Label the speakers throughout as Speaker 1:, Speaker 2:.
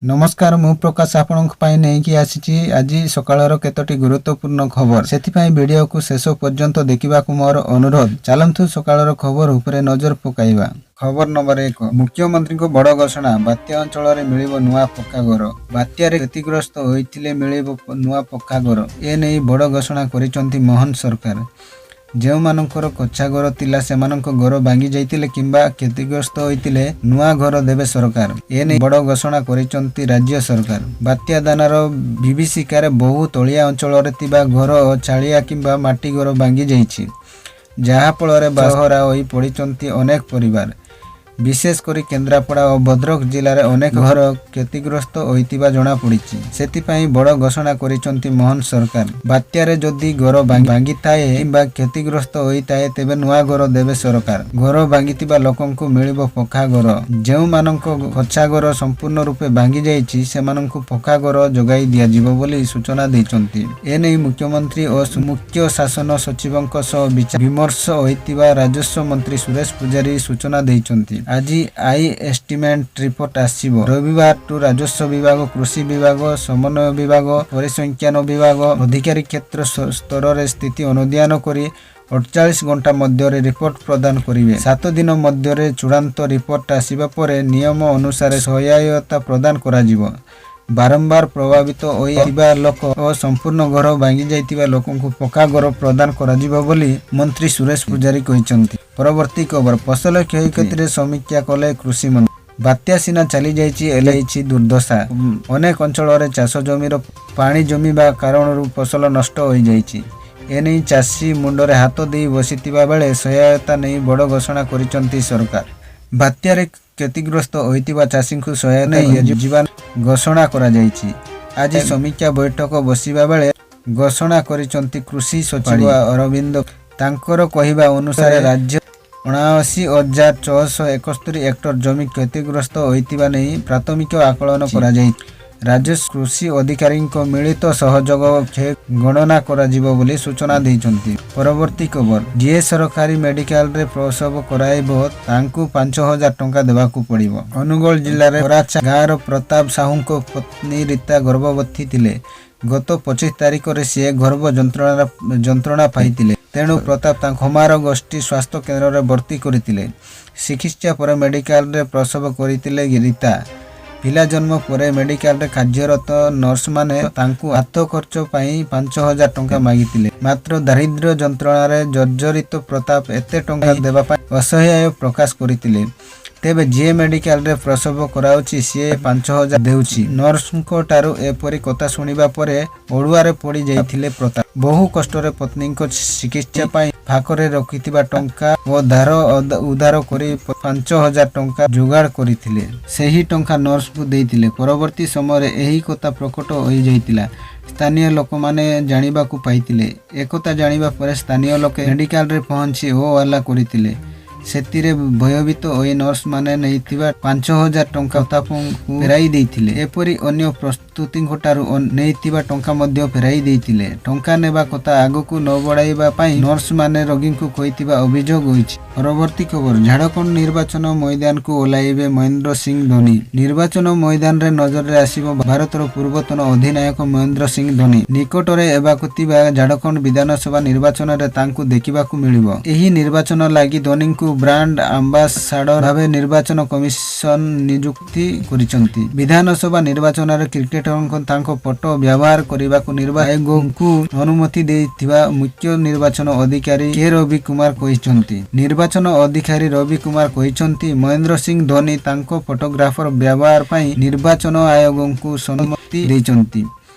Speaker 1: ନମସ୍କାର, ମୁଁ ପ୍ରକାଶ ଆପଣଙ୍କ ପାଇଁ ନେଇକି ଆସିଛି ଆଜି ସକାଳର କେତୋଟି ଗୁରୁତ୍ୱପୂର୍ଣ୍ଣ ଖବର। ସେଥିପାଇଁ ଭିଡ଼ିଓକୁ ଶେଷ ପର୍ଯ୍ୟନ୍ତ ଦେଖିବାକୁ ମୋର ଅନୁରୋଧ। ଚାଲନ୍ତୁ, ସକାଳର ଖବର ଉପରେ ନଜର ପକାଇବା। ଖବର ନମ୍ବର 1, ମୁଖ୍ୟମନ୍ତ୍ରୀଙ୍କ ବଡ଼ ଘୋଷଣା, ବାତ୍ୟା ଅଞ୍ଚଳରେ ମିଳିବ ନୂଆ ପକ୍କା ଘର। ବାତ୍ୟାରେ କ୍ଷତିଗ୍ରସ୍ତ ହୋଇଥିଲେ ମିଳିବ ନୂଆ ପକ୍କା ଘର। ଏ ନେଇ ବଡ଼ ଘୋଷଣା କରିଛନ୍ତି ମୋହନ ସରକାର। ଯେଉଁମାନଙ୍କର କଚ୍ଚା ଘର ଥିଲା, ସେମାନଙ୍କ ଘର ଭାଙ୍ଗି ଯାଇଥିଲେ କିମ୍ବା କ୍ଷତିଗ୍ରସ୍ତ ହୋଇଥିଲେ, ନୂଆ ଘର ଦେବେ ସରକାର। ଏ ନେଇ ବଡ଼ ଘୋଷଣା କରିଛନ୍ତି ରାଜ୍ୟ ସରକାର। ବାତ୍ୟା ଦାନାର ବିଭୀଷିକାରେ ବହୁ ତଳିଆ ଅଞ୍ଚଳରେ ଥିବା ଘର ଓ ଚାଳିଆ କିମ୍ବା ମାଟି ଘର ଭାଙ୍ଗି ଯାଇଛି, ଯାହାଫଳରେ ବାସହରା ହୋଇ ପଡ଼ିଛନ୍ତି ଅନେକ ପରିବାର। ବିଶେଷ କରି କେନ୍ଦ୍ରାପଡ଼ା ଓ ଭଦ୍ରକ ଜିଲ୍ଲାରେ ଅନେକ ଘର କ୍ଷତିଗ୍ରସ୍ତ ହୋଇଥିବା ଜଣାପଡ଼ିଛି। ସେଥିପାଇଁ ବଡ଼ ଘୋଷଣା କରିଛନ୍ତି ମୋହନ ସରକାର। ବାତ୍ୟାରେ ଯଦି ଘର ଭାଙ୍ଗିଥାଏ କିମ୍ବା କ୍ଷତିଗ୍ରସ୍ତ ହୋଇଥାଏ, ତେବେ ନୂଆ ଘର ଦେବେ ସରକାର। ଘର ଭାଙ୍ଗିଥିବା ଲୋକଙ୍କୁ ମିଳିବ ପକ୍କା ଘର। ଯେଉଁମାନଙ୍କ କଚ୍ଚା ଘର ସମ୍ପୂର୍ଣ୍ଣ ରୂପେ ଭାଙ୍ଗି ଯାଇଛି, ସେମାନଙ୍କୁ ପକ୍କା ଘର ଯୋଗାଇ ଦିଆଯିବ ବୋଲି ସୂଚନା ଦେଇଛନ୍ତି। ଏନେଇ ମୁଖ୍ୟମନ୍ତ୍ରୀ ଓ ମୁଖ୍ୟ ଶାସନ ସଚିବଙ୍କ ସହ ବିମର୍ଶ ହୋଇଥିବା ରାଜସ୍ୱ ମନ୍ତ୍ରୀ ସୁରେଶ ପୂଜାରୀ ସୂଚନା ଦେଇଛନ୍ତି। ଆଜି I estimate report ଆସିବ। ରବିବାରଠୁ ରାଜସ୍ୱ ବିଭାଗ, କୃଷି ବିଭାଗ, ସମନ୍ୱୟ ବିଭାଗ, ପରିସଂଖ୍ୟାନ ବିଭାଗ ଅଧିକାରୀ କ୍ଷେତ୍ର ସ୍ତରରେ ସ୍ଥିତି ଅନୁଧ୍ୟାନ କରି 48 ଘଣ୍ଟା ମଧ୍ୟରେ ରିପୋର୍ଟ ପ୍ରଦାନ କରିବେ। 7 ଦିନ ମଧ୍ୟରେ ଚୂଡ଼ାନ୍ତ ରିପୋର୍ଟ ଆସିବା ପରେ ନିୟମ ଅନୁସାରେ ସହାୟତା ପ୍ରଦାନ କରାଯିବ। ବାରମ୍ବାର ପ୍ରଭାବିତ ହୋଇଥିବା ଲୋକ ଓ ସମ୍ପୂର୍ଣ୍ଣ ଘର ଭାଙ୍ଗି ଯାଇଥିବା ଲୋକଙ୍କୁ ପକ୍କା ଘର ପ୍ରଦାନ କରାଯିବ ବୋଲି ମନ୍ତ୍ରୀ ସୁରେଶ ପୂଜାରୀ କହିଛନ୍ତି। ପରବର୍ତ୍ତୀ ଖବର, ଫସଲ କ୍ଷୟକ୍ଷତିରେ ସମୀକ୍ଷା କଲେ କୃଷିମନ୍ତ୍ରୀ। ବାତ୍ୟା ସିନା ଚାଲିଯାଇଛି, ହେଲେ ହେଇଛି ଦୁର୍ଦ୍ଦଶା। ଅନେକ ଅଞ୍ଚଳରେ ଚାଷ ଜମିର ପାଣି ଜମିବା କାରଣରୁ ଫସଲ ନଷ୍ଟ ହୋଇଯାଇଛି। ଏନେଇ ଚାଷୀ ମୁଣ୍ଡରେ ହାତ ଦେଇ ବସିଥିବା ବେଳେ ସହାୟତା ନେଇ ବଡ଼ ଘୋଷଣା କରିଛନ୍ତି ସରକାର। ବାତ୍ୟାରେ କ୍ଷତିଗ୍ରସ୍ତ ହୋଇଥିବା ଚାଷୀଙ୍କୁ ସହାୟତା ଦିଆଯିବା ଘୋଷଣା କରାଯାଇଛି। ଆଜି ସମୀକ୍ଷା ବୈଠକ ବସିବା ବେଳେ ଘୋଷଣା କରିଛନ୍ତି କୃଷି ସଚିବ ଅରବିନ୍ଦ। ତାଙ୍କର କହିବା ଅନୁସାରେ ରାଜ୍ୟ 79,671 ହେକ୍ଟର ଜମି କ୍ଷତିଗ୍ରସ୍ତ ହୋଇଥିବା ନେଇ ପ୍ରାଥମିକ ଆକଳନ କରାଯାଇଛି। ରାଜ୍ୟ କୃଷି ଅଧିକାରୀଙ୍କ ମିଳିତ ସହଯୋଗ କ୍ଷୟ ଗଣନା କରାଯିବ ବୋଲି ସୂଚନା ଦେଇଛନ୍ତି। ପରବର୍ତ୍ତୀ ଖବର, ଯିଏ ସରକାରୀ ମେଡିକାଲରେ ପ୍ରସବ କରାଇବ, ତାଙ୍କୁ 5000 ଟଙ୍କା ଦେବାକୁ ପଡ଼ିବ। ଅନୁଗୋଳ ଜିଲ୍ଲାରେ କରାଚା ଗାଁର ପ୍ରତାପ ସାହୁଙ୍କ ପତ୍ନୀ ରୀତା ଗର୍ଭବତୀ ଥିଲେ। ଗତ 25 ତାରିଖରେ ସିଏ ଗର୍ଭ ଯନ୍ତ୍ରଣା ଯନ୍ତ୍ରଣା ପାଇଥିଲେ। ତେଣୁ ପ୍ରତାପ ତାଙ୍କ ଖମାର ଗୋଷ୍ଠୀ ସ୍ୱାସ୍ଥ୍ୟ କେନ୍ଦ୍ରରେ ଭର୍ତ୍ତି କରିଥିଲେ। ଚିକିତ୍ସା ପରେ ମେଡିକାଲରେ ପ୍ରସବ କରିଥିଲେ ରୀତା। ପିଲା ଜନ୍ମ ପରେ ମେଡିକାଲରେ କାର୍ଯ୍ୟରତ ନର୍ସମାନେ ତାଙ୍କୁ ହାତ ଖର୍ଚ୍ଚ ପାଇଁ 5000 ଟଙ୍କା ମାଗିଥିଲେ। ମାତ୍ର ଦାରିଦ୍ର୍ୟ ଯନ୍ତ୍ରଣାରେ ଜର୍ଜରିତ ପ୍ରତାପ ଏତେ ଟଙ୍କା ଦେବା ପାଇଁ ଅସହାୟ ପ୍ରକାଶ କରିଥିଲେ। ତେବେ ଯିଏ ମେଡିକାଲରେ ପ୍ରସବ କରାଉଛି, ସିଏ 5000 ଦେଉଛି। ନର୍ସଙ୍କ ଠାରୁ ଏପରି କଥା ଶୁଣିବା ପରେ ଅଡୁଆରେ ପଡ଼ି ଯାଇଥିଲେ ପ୍ରତାପ। ବହୁ କଷ୍ଟରେ ପତ୍ନୀଙ୍କ ଚିକିତ୍ସା ପାଇଁ ପାଖରେ ରଖିଥିବା ଟଙ୍କା ଓ ଧାର ଉଧାର କରି 5000 ଟଙ୍କା ଯୋଗାଡ଼ କରିଥିଲେ। ସେହି ଟଙ୍କା ନର୍ସଙ୍କୁ ଦେଇଥିଲେ। ପରବର୍ତ୍ତୀ ସମୟରେ ଏହି କଥା ପ୍ରକଟ ହୋଇଯାଇଥିଲା। ସ୍ଥାନୀୟ ଲୋକମାନେ ଜାଣିବାକୁ ପାଇଥିଲେ। ଏକଥା ଜାଣିବା ପରେ ସ୍ଥାନୀୟ ଲୋକେ ମେଡିକାଲରେ ପହଞ୍ଚି ହୋ ହଲ୍ଲା କରିଥିଲେ। ସେଥିରେ ଭୟଭୀତ ହୋଇ ନର୍ସମାନେ ନେଇଥିବା 5000 ଟଙ୍କା ପ୍ରତାପଙ୍କୁ ଫେରାଇ ଦେଇଥିଲେ। ଏପରି ଅନ୍ୟ ପ୍ରସୂତିଙ୍କ ଠାରୁ ନେଇଥିବା ଟଙ୍କା ମଧ୍ୟ ଫେରାଇ ଦେଇଥିଲେ। ଟଙ୍କା ନେବା କଥା ଆଗକୁ ନ ବଢ଼ାଇବା ପାଇଁ ନର୍ସମାନେ ରୋଗୀଙ୍କୁ କହିଥିବା ଅଭିଯୋଗ ହୋଇଛି। ପରବର୍ତ୍ତୀ ଖବର, ଝାଡ଼ଖଣ୍ଡ ନିର୍ବାଚନ ମଇଦାନକୁ ଓହ୍ଲାଇବେ ମହେନ୍ଦ୍ର ସିଂ ଧୋନି। ନିର୍ବାଚନ ମଇଦାନରେ ନଜରରେ ଆସିବ ଭାରତର ପୂର୍ବତନ ଅଧିନାୟକ ମହେନ୍ଦ୍ର ସିଂ ଧୋନି। ନିକଟରେ ହେବାକୁ ଥିବା ଝାଡ଼ଖଣ୍ଡ ବିଧାନସଭା ନିର୍ବାଚନରେ ତାଙ୍କୁ ଦେଖିବାକୁ ମିଳିବ। ଏହି ନିର୍ବାଚନ ଲାଗି ଧୋନିଙ୍କୁ ବ୍ରାଣ୍ଡ ଆମ୍ବାସାଡର ଭାବେ ନିର୍ବାଚନ କମିଶନ ନିଯୁକ୍ତି କରିଛନ୍ତି। ବିଧାନସଭା ନିର୍ବାଚନରେ କ୍ରିକେଟରଙ୍କ ତାଙ୍କ ଫଟୋ ବ୍ୟବହାର କରିବାକୁ ନିର୍ବାଚନ ଆୟୋଗଙ୍କୁ ଅନୁମତି ଦେଇଥିବା ମୁଖ୍ୟ ନିର୍ବାଚନ ଅଧିକାରୀ କେ ରବି କୁମାର କହିଛନ୍ତି। ନିର୍ବାଚନ ଅଧିକାରୀ ରବି କୁମାର କହିଛନ୍ତି, ମହେନ୍ଦ୍ର ସିଂ ଧୋନି ତାଙ୍କ ଫଟୋଗ୍ରାଫର ବ୍ୟବହାର ପାଇଁ ନିର୍ବାଚନ ଆୟୋଗଙ୍କୁ ସମ୍ମତି ଦେଇଛନ୍ତି।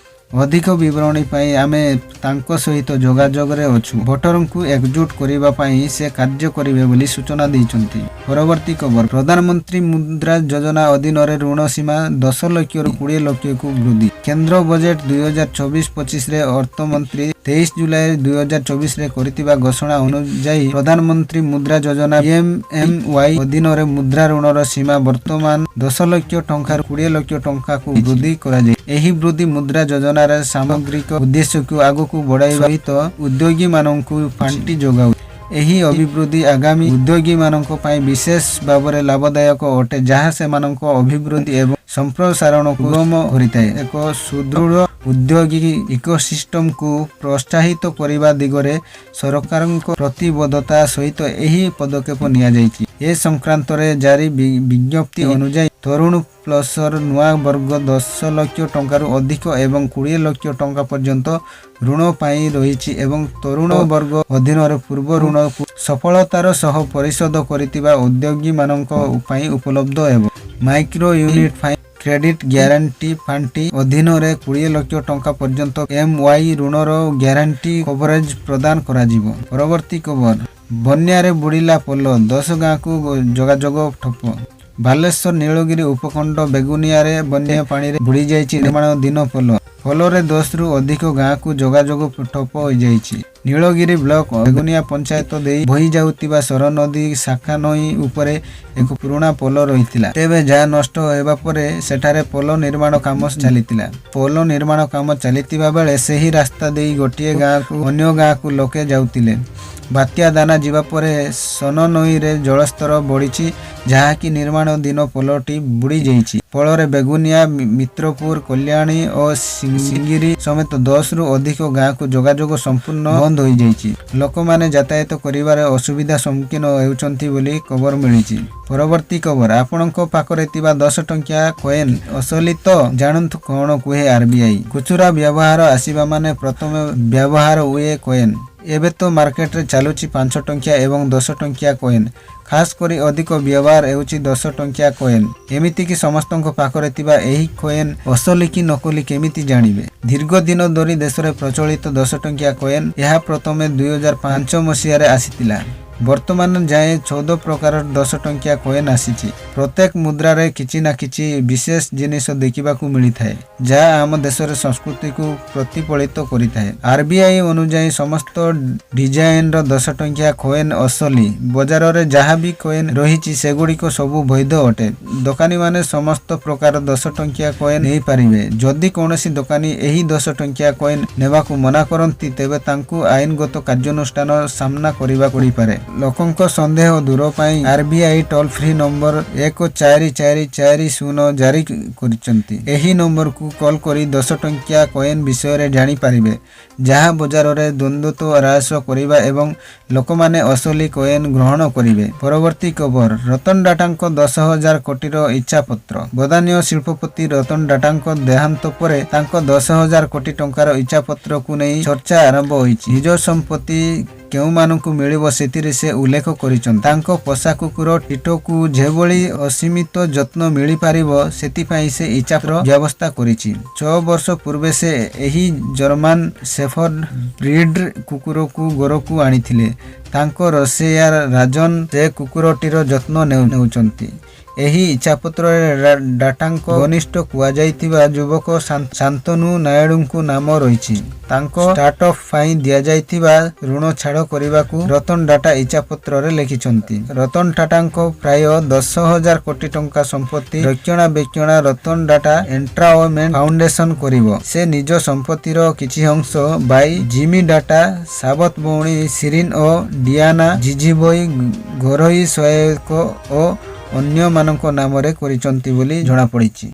Speaker 1: ଅଧିକ ବିବରଣୀ ପାଇଁ ଆମେ ତାଙ୍କ ସହିତ ଯୋଗାଯୋଗରେ ଅଛୁ। ଭୋଟରଙ୍କୁ ଏକଜୁଟ କରିବା ପାଇଁ ସେ କାର୍ଯ୍ୟ କରିବେ ବୋଲି ସୂଚନା ଦେଇଛନ୍ତି। ପରବର୍ତ୍ତୀ ଖବର, ପ୍ରଧାନମନ୍ତ୍ରୀ ମୁଦ୍ରା ଯୋଜନା ଅଧୀନରେ ଋଣ ସୀମା 10 ଲକ୍ଷରୁ 20 ଲକ୍ଷକୁ ବୃଦ୍ଧି। କେନ୍ଦ୍ର ବଜେଟ୍ 2024-25ରେ ଅର୍ଥମନ୍ତ୍ରୀ 23 ଜୁଲାଇ 2024ରେ କରିଥିବା ଘୋଷଣା ଅନୁଯାୟୀ ପ୍ରଧାନମନ୍ତ୍ରୀ ମୁଦ୍ରା ଯୋଜନା ପିଏମଏମୱାଇ ଅଧୀନରେ ମୁଦ୍ରା ଋଣର ସୀମା ବର୍ତ୍ତମାନ 10 ଲକ୍ଷ ଟଙ୍କାରୁ 20 ଲକ୍ଷ ଟଙ୍କାକୁ ବୃଦ୍ଧି କରାଯାଇଛି। ଏହି ବୃଦ୍ଧି ମୁଦ୍ରା ଯୋଜନାର ସାମଗ୍ରିକ ଉଦ୍ଦେଶ୍ୟକୁ ଆଗକୁ ବଢ଼ାଇବା ସହିତ ଉଦ୍ୟୋଗୀମାନଙ୍କୁ ପାଣ୍ଠି ଯୋଗାଉଛି। ଏହି ଅଭିବୃଦ୍ଧି ଆଗାମୀ ଉଦ୍ୟୋଗୀମାନଙ୍କ ପାଇଁ ବିଶେଷ ଭାବରେ ଲାଭଦାୟକ ଅଟେ, ଯାହା ସେମାନଙ୍କ ଅଭିବୃଦ୍ଧି ଏବଂ ସମ୍ପ୍ରସାରଣକୁ ସୁଗମ କରିଥାଏ। ଏକ ସୁଦୃଢ଼ ଉଦ୍ୟୋଗୀ ଇକୋସିଷ୍ଟମକୁ ପ୍ରୋତ୍ସାହିତ କରିବା ଦିଗରେ ସରକାରଙ୍କ ପ୍ରତିବଦ୍ଧତା ସହିତ ଏହି ପଦକ୍ଷେପ ନିଆଯାଇଛି। ଏ ସଂକ୍ରାନ୍ତରେ ଜାରି ବିଜ୍ଞପ୍ତି ଅନୁଯାୟୀ, ତରୁଣ ପ୍ଲସର ନୂଆ ବର୍ଗ 10 ଲକ୍ଷ ଟଙ୍କାରୁ ଅଧିକ ଏବଂ 20 ଲକ୍ଷ ଟଙ୍କା ପର୍ଯ୍ୟନ୍ତ ଋଣ ପାଇଁ ରହିଛି ଏବଂ ତରୁଣ ବର୍ଗ ଅଧୀନରେ ପୂର୍ବ ଋଣକୁ ସଫଳତାର ସହ ପରିଶୋଧ କରିଥିବା ଉଦ୍ୟୋଗୀମାନଙ୍କ ପାଇଁ ଉପଲବ୍ଧ ହେବ। ମାଇକ୍ରୋ ୟୁନିଟ୍ ପାଇଁ କ୍ରେଡିଟ୍ ଗ୍ୟାରେଣ୍ଟି ପାଣ୍ଠି ଅଧୀନରେ 20 ଲକ୍ଷ ଟଙ୍କା ପର୍ଯ୍ୟନ୍ତ ଏମ୍ ୱାଇ ଋଣର ଗ୍ୟାରେଣ୍ଟି କଭରେଜ ପ୍ରଦାନ କରାଯିବ। ପରବର୍ତ୍ତୀ ଖବର, ବନ୍ୟାରେ ବୁଡ଼ିଲା ପୋଲ, 10 ଗାଁକୁ ଯୋଗାଯୋଗ ଠପ। ବାଲେଶ୍ୱର ନୀଳଗିରି ଉପଖଣ୍ଡ ବେଗୁନିଆରେ ବନ୍ୟା ପାଣିରେ ବୁଡ଼ିଯାଇଛି ନିର୍ମାଣାଧୀନ ପୋଲ। ଫଳରେ 10ରୁ ଅଧିକ ଗାଁକୁ ଯୋଗାଯୋଗ ଠପ ହୋଇଯାଇଛି। ନୀଳଗିରି ବ୍ଲକ ବେଗୁନିଆ ପଞ୍ଚାୟତ ଦେଇ ବହି ଯାଉଥିବା ସରନଦୀ ଶାଖା ନଈ ଉପରେ ଏକ ପୁରୁଣା ପୋଲ ରହିଥିଲା। ତେବେ ଯାହା ନଷ୍ଟ ହେବା ପରେ ସେଠାରେ ପୋଲ ନିର୍ମାଣ କାମ ଚାଲିଥିଲା। ପୋଲ ନିର୍ମାଣ କାମ ଚାଲିଥିବା ବେଳେ ସେହି ରାସ୍ତା ଦେଇ ଗୋଟିଏ ଗାଁକୁ ଅନ୍ୟ ଗାଁକୁ ଲୋକେ ଯାଉଥିଲେ। ବାତ୍ୟା ଦାନା ଯିବା ପରେ ସୋନ ନଈରେ ଜଳସ୍ତର ବଢ଼ିଛି, ଯାହାକି ନିର୍ମାଣାଧୀନ ପୋଲଟି ବୁଡ଼ି ଯାଇଛି। ଫଳରେ ବେଗୁନିଆ, ମିତ୍ରପୁର, କଲ୍ୟାଣୀ ଓ ସିଙ୍ଗିରି ସମେତ 10ରୁ ଅଧିକ ଗାଁକୁ ଯୋଗାଯୋଗ ସମ୍ପୂର୍ଣ୍ଣ ବନ୍ଦ ହୋଇଯାଇଛି। ଲୋକମାନେ ଯାତାୟାତ କରିବାରେ ଅସୁବିଧା ସମ୍ମୁଖୀନ ହେଉଛନ୍ତି ବୋଲି ଖବର ମିଳିଛି। ପରବର୍ତ୍ତୀ ଖବର, ଆପଣଙ୍କ ପାଖରେ ଥିବା 10 ଟଙ୍କିଆ କଏନ୍ ଅସଲି ତ? ଜାଣନ୍ତୁ କଣ କୁହେ ଆରବିଆଇ। ଖୁଚୁରା ବ୍ୟବହାର ଆସିବା ମାନେ ପ୍ରଥମେ ବ୍ୟବହାର ହୁଏ କଏନ୍। ଏବେ ତ ମାର୍କେଟରେ ଚାଲୁଛି 5 ଟଙ୍କିଆ ଏବଂ 10 ଟଙ୍କିଆ କଏନ୍। ଖାସ୍ କରି ଅଧିକ ବ୍ୟବହାର ହେଉଛି 10 ଟଙ୍କିଆ କଏନ୍। ଏମିତିକି ସମସ୍ତଙ୍କ ପାଖରେ ଥିବା ଏହି କଏନ୍ ଅସଲି କି ନକଲି କେମିତି ଜାଣିବେ? ଦୀର୍ଘ ଦିନ ଧରି ଦେଶରେ ପ୍ରଚଳିତ 10 ଟଙ୍କିଆ କଏନ୍। ଏହା ପ୍ରଥମେ 2005 ମସିହାରେ ଆସିଥିଲା। ବର୍ତ୍ତମାନ ଯାଏଁ 14 ପ୍ରକାର 10 ଟଙ୍କିଆ କଏନ୍ ଆସିଛି। ପ୍ରତ୍ୟେକ ମୁଦ୍ରାରେ କିଛି ନା କିଛି ବିଶେଷ ଜିନିଷ ଦେଖିବାକୁ ମିଳିଥାଏ, ଯାହା ଆମ ଦେଶର ସଂସ୍କୃତିକୁ ପ୍ରତିଫଳିତ କରିଥାଏ। ଆରବିଆଇ ଅନୁଯାୟୀ ସମସ୍ତ ଡିଜାଇନର 10 ଟଙ୍କିଆ କଏନ୍ ଅସଲି। ବଜାରରେ ଯାହା ବି କଏନ୍ ରହିଛି, ସେଗୁଡ଼ିକ ସବୁ ବୈଧ ଅଟେ। ଦୋକାନୀମାନେ ସମସ୍ତ ପ୍ରକାର 10 ଟଙ୍କିଆ କଏନ୍ ନେଇପାରିବେ। ଯଦି କୌଣସି ଦୋକାନୀ ଏହି 10 ଟଙ୍କିଆ କଏନ୍ ନେବାକୁ ମନା କରନ୍ତି, ତେବେ ତାଙ୍କୁ ଆଇନଗତ କାର୍ଯ୍ୟାନୁଷ୍ଠାନ ସାମ୍ନା କରିବାକୁ ପଡ଼ିପାରେ। ଲୋକଙ୍କ ସନ୍ଦେହ ଦୂର ପାଇଁ ଆରବିଆଇ ଟୋଲ୍ ଫ୍ରି ନମ୍ବର 14440 ଜାରି କରିଛନ୍ତି। ଏହି ନମ୍ବରକୁ କଲ୍ କରି 10 ଟଙ୍କିଆ କଏନ୍ ବିଷୟରେ ଜାଣିପାରିବେ, ଯାହା ବଜାରରେ ଦ୍ୱନ୍ଦ୍ୱ ହ୍ରାସ କରିବା ଏବଂ ଲୋକମାନେ ଅସଲି କଏନ୍ ଗ୍ରହଣ କରିବେ। ପରବର୍ତ୍ତୀ ଖବର, ରତନ ଟାଟାଙ୍କ 10,000 କୋଟିର ଇଚ୍ଛାପତ୍ର। ବଦାନ୍ୟ ଶିଳ୍ପପତି ରତନ ଟାଟାଙ୍କ ଦେହାନ୍ତ ପରେ ତାଙ୍କ 10,000 କୋଟି ଟଙ୍କାର ଇଚ୍ଛାପତ୍ରକୁ ନେଇ ଚର୍ଚ୍ଚା ଆରମ୍ଭ ହୋଇଛି। ନିଜ ସମ୍ପତ୍ତି କେଉଁମାନଙ୍କୁ ମିଳିବ, ସେଥିରେ ସେ ଉଲ୍ଲେଖ କରିଛନ୍ତି। ତାଙ୍କ ପୋଷା କୁକୁର ଟିଟୋକୁ ଯେଭଳି ଅସୀମିତ ଯତ୍ନ ମିଳିପାରିବ, ସେଥିପାଇଁ ସେ ଇଚ୍ଛାପତ୍ର ବ୍ୟବସ୍ଥା କରିଛି। 6 ବର୍ଷ ପୂର୍ବେ ସେ ଏହି ଜର୍ମାନ ସେଫର୍ଡ ବ୍ରିଡ୍ର କୁକୁରକୁ ଘରକୁ ଆଣିଥିଲେ। ତାଙ୍କ ରୋଷେଇଆ ରାଜନ ସେ କୁକୁରଟିର ଯତ୍ନ ନେଉଛନ୍ତି। ଏହି ଇଚ୍ଛାପତ୍ରରେ ଟାଟାଙ୍କ ଘନିଷ୍ଠ କୁହାଯାଇଥିବା ଯୁବକ ଶାନ୍ତନୁ ନାଇଡୁଙ୍କ ନାମ ରହିଛି। ତାଙ୍କ ଷ୍ଟାର୍ଟଅପ୍ ପାଇଁ ଦିଆଯାଇଥିବା ଋଣ ଛାଡ଼ କରିବାକୁ ରତନ ଟାଟା ଇଚ୍ଛାପତ୍ରରେ ଲେଖିଛନ୍ତି। ରତନ ଟାଟାଙ୍କ ପ୍ରାୟ 10,000 କୋଟି ଟଙ୍କା ସମ୍ପତ୍ତି ରକ୍ଷଣାବେକ୍ଷଣ ରତନ ଟାଟା ଏଣ୍ଡାଓମେଣ୍ଟ ଫାଉଣ୍ଡେସନ କରିବ। ସେ ନିଜ ସମ୍ପତ୍ତିର କିଛି ଅଂଶ ଭାଇ ଜିମି ଟାଟା, ସାବତ ଭଉଣୀ ଶିରିନ ଓ ଡିଆନା ଜିଜିଭୋଇ, ଘରୋଇ ସହାୟକ ଓ ଅନ୍ୟମାନଙ୍କ ନାମରେ କରିଛନ୍ତି ବୋଲି ଜଣାପଡ଼ିଛି।